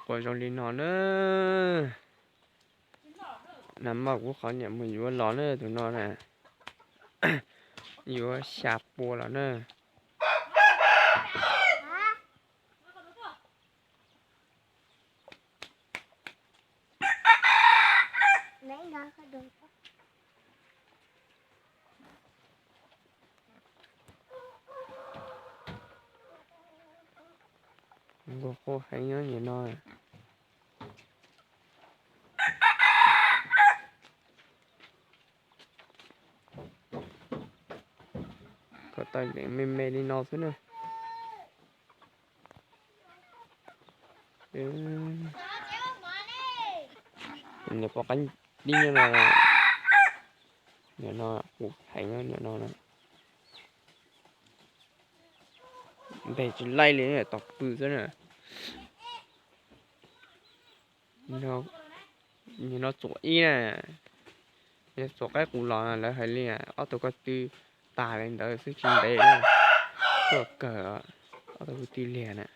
Quas zoo li no na. Nag hmo kuv qhov niam mus yuav los na, tus no na, yuav xya pua los na. Nkaus qhuav heev nyob nim no. Kom tau me me li no xwb na. Niam pom qab dib nyob no, nim no qus heev nyob nim no na. Ntes tsis laij li, tom pw xwb na. Nim no txuam ib na, txuam qaib qus los na, lawv hais li ob tug ko tw tas li ntawd xwb tsis ntev na, tuaj kawg, ob tug ko tw liag na.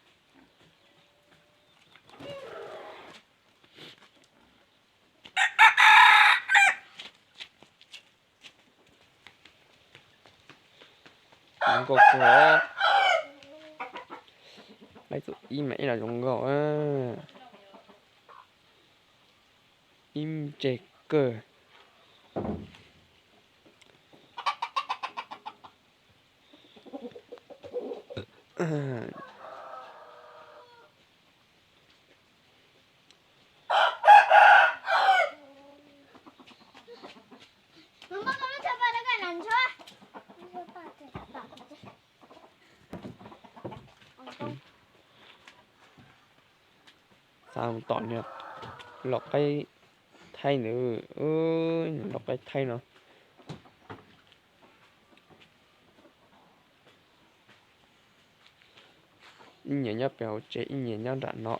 Zoo nkauj kawg. Laib txuam ib mas ib los zoo nkauj, ib ntse kawg. Xav tom niag lau qaib thaib ntawd, lau qaib thaib no. Ib nyias nyob pem hauv tsev, ib nyias nyob nram no.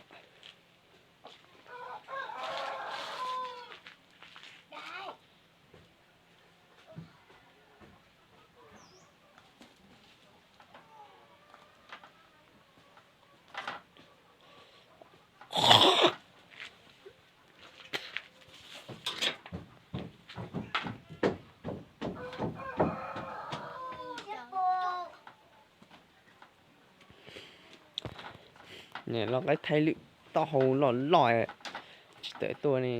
Niam lau qaib thaib lwm taub hau loj loj, tsis tawm tuaj ne.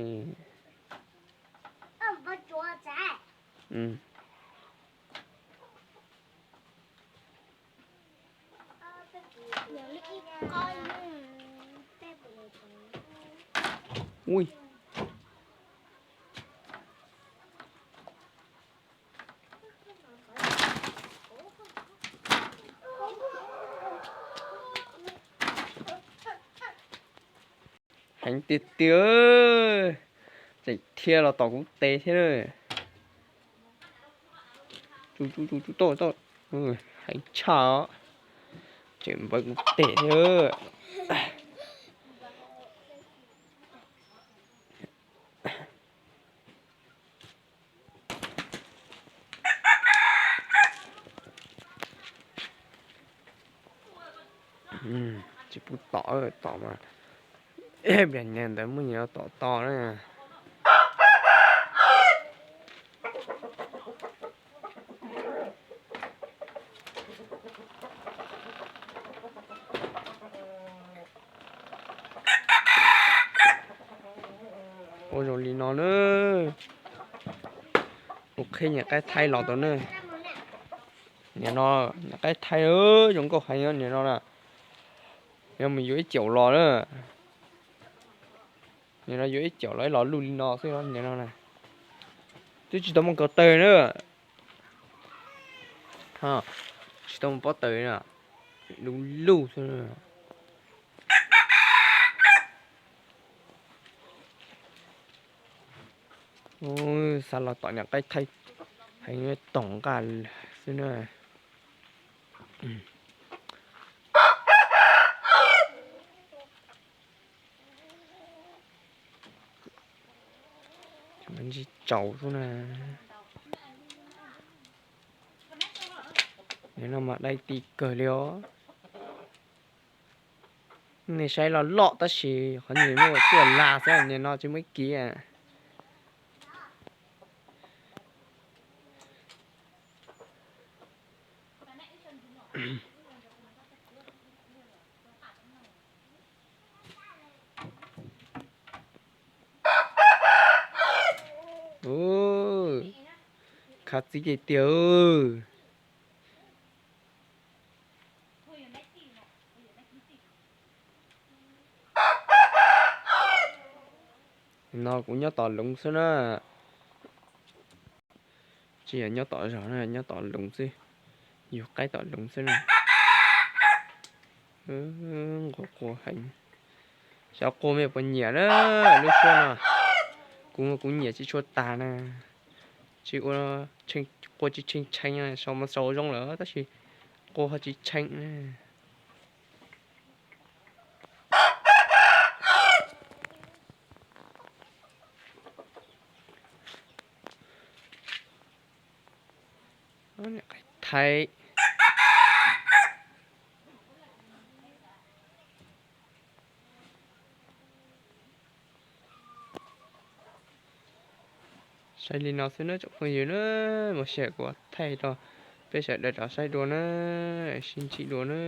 Ui. Heev tiag tiag, tseem dhia los tom kuv tes thiab. Tau, tau, heev tshaj os, tseem npawv kuv tes thiab. Tsis pub tom, tom mas ib pliag niag ntawd muab nyias tom to na. Ua zoo li no na. Kuv qhib niam qaib thaib los tau ne. Nim no niam qaib thaib zoo nkauj heev os nim no na. Yog mus yuav ib caum los na. Nim no yuav ib caum los ib los luj li no xwb os nim no na. Twb tsis tau muaj ko taw na. Tsis tau muaj pob taws na. Luj luj xwb. Xav los tom niam qaib thaib heev, toom nqaj xwb na. Ntsib tsaus xwb na. Nim no mas dai ti kawg li os. Nej saib loj loj tab sis qhov nyuag muaj tuaj lag xwb, nim no tsis muaj ib kiv. Khav txij tiag tiag. No kuv nyob tom loov xwb na. Tsis yog nyob tom zos na, nyob tom loov xwb. Yug qaib tom loov xwb na. Nquag quas heev. Xyov quas mej puas nyiam na, lub suab no. Kuv mas kuv nyiam tsis tshua tag na. Tsis ua, quas tsis tshee tshee, sau mas sau zoo lawm tab sis quas ho tsis tshee na. Thaij. Saib li no xwb na tsoom phooj ywg na, mas sij hawm kuv thaij rau peb sawv daws rov saib dua na, sib ntsib dua na.